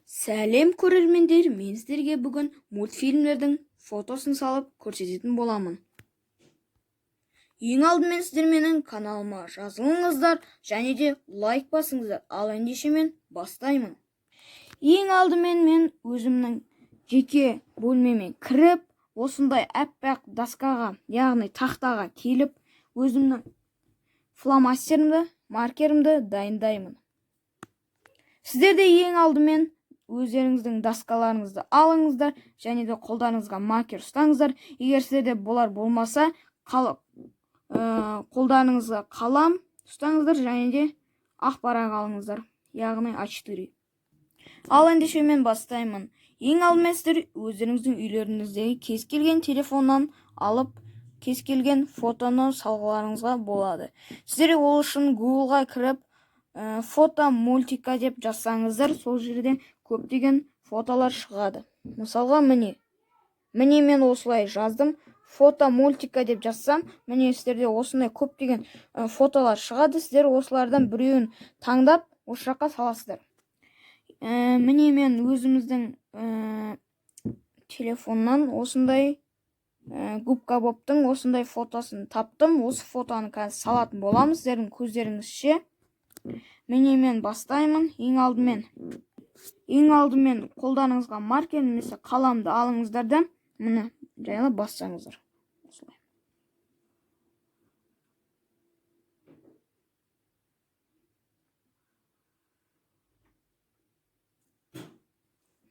Сәлем, көрермендер! Мен сіздерге бүгін мультфильмдердің фотосын салып көрсететін боламын. Ең алдымен сіздер менің каналыма жазылыңыздар және де лайк басыңыздар. Ал ендеше мен бастаймын. Ең алдымен мен өзімнің жеке бөлмеме кіріп, осындай аппақ доскаға, яғни тақтаға келіп, өзімнің фломастерімді, маркерімді дайындаймын. Сіздер де ең алдымен өздеріңіздің доскаларыңызды алыңыздар және де қолдарыңызға маркер ұстаңыздар. Егер сіздерде бұлар болмаса, қолдарыңызға қалам ұстаңыздар және де ақ парақ алыңыздар, яғни А4. Ал ендеше мен бастаймын. Ең алдымен сіздер өздеріңіздің үйлеріңіздегі кез келген телефоннан алып, кез келген фотоны салғыларыңызға болады. Сіздер ол үшін Googleға кіріп, фото мультика деп жазсаңыздар, сол жерде көптеген фотолар шығады. Мысалға, міне мен осылай жаздым, фото мультика деп жазсам, міне, сіздерде осындай көптеген фотолар шығады. Сіздер осылардан біреуін таңдап, осы жаққа саласыздар. Міне, мен өзіміздің телефоннан осындай Губка Бобтың осындай фотосын таптым. Осы фотоны қазір салатын боламыз сіздердің көздеріңізше. Міне, мен бастаймын. Ең алдымен қолдарыңызға маркер немесе қаламды алыңыздар да, міне, жайлап бассаңыздар осылай.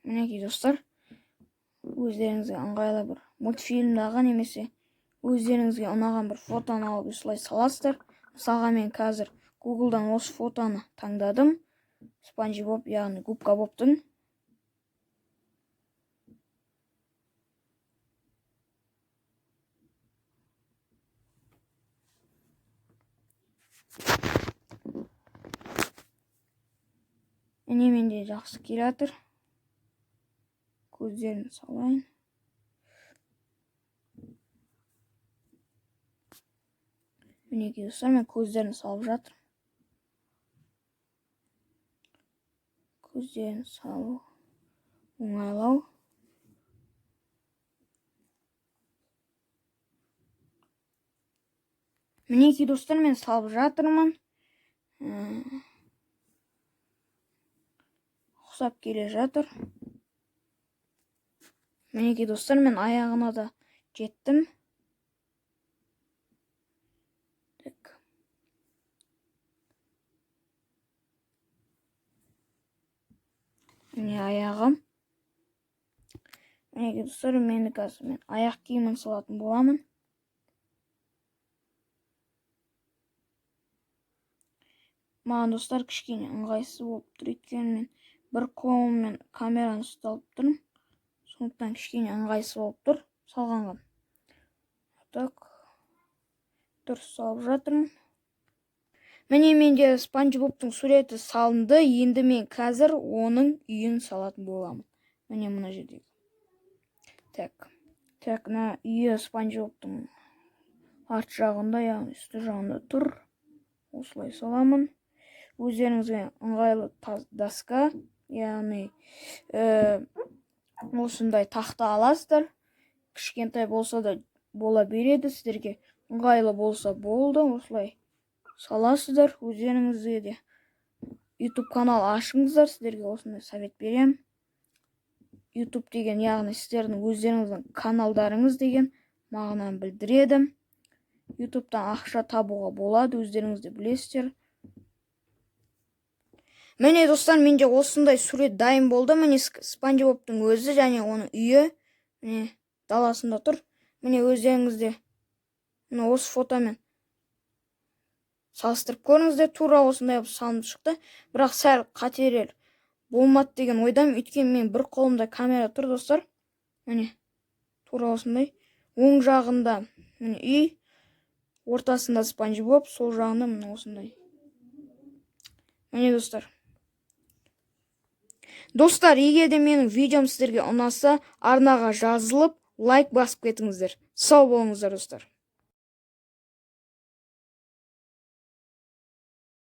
Мінекей, достар, өздеріңізге ыңғайлы бір мультфильмдағы немесе өздеріңізге ұнаған бір фотоны алып, осылай саласыздар. Мысалға, мен қазір Гуглдан осы фотоны таңдадым, Спанчи Боб, яғни Губка Бобтың. Міне, менде жақсы келе жатыр. Көздерін салайын. Мінекей, достар, мен көздерін салып жатырмын. Көздерін салу оңайлау. Мінекей, достар, мен салып жатырмын. Ұқсап келе жатыр. Мінекей, достар, мен аяғына да жеттім. Так, міне, аяғы. Мінекей, достар, мені қазір мен аяқ киімін салатын боламын. Маған, достар, кішкене ыңғайсыз болып тұр, өйткені мен бір қолыммен камераны ұсталып тұрмын, сондықтан кішкене ыңғайсыз болып тұр салғанға. Так, дұрыс салып жатырмын. Міне, менде Спанч Бобтың суреті салынды. Енді мен қазір оның үйін салатын боламын. Міне, мына жердегі. Так, так, мына үйі Спанч Бобтың арт жағында, яғни үсті жағында тұр. Осылай саламын. Өздеріңізге ыңғайлы доска, яғни осындай тақта аласыздар. Кішкентай болса да бола береді, сіздерге ыңғайлы болса болды. Осылай саласыздар. Өздеріңізге де YouTube канал ашыңыздар, сіздерге осындай совет беремін. YouTube деген, яғни сіздердің өздеріңіздің каналдарыңыз деген мағынаны білдіреді. YouTube'тан ақша табуға болады, өздеріңіз де білесіздер. Міне, достар, менде осындай сурет дайын болды. Міне, Спанч Бобтың өзі және оның үйі, міне, даласында тұр. Міне, өздеріңіз де міне осы фотомен салыстырып көріңіздер. Тура осындай болып салынып шықты, бірақ сәл қателер болмады деген ойдамын, өйткені мен бір қолымда камера тұр. Достар, міне, тура осындай: оң жағында, міне, үй, ортасында Спанч Боб, сол жағында, міне, осындай. Міне, достар, егер де менің видеом сіздерге ұнаса, арнаға жазылып, лайк басып кетіңіздер. Сау болыңыздар, достар.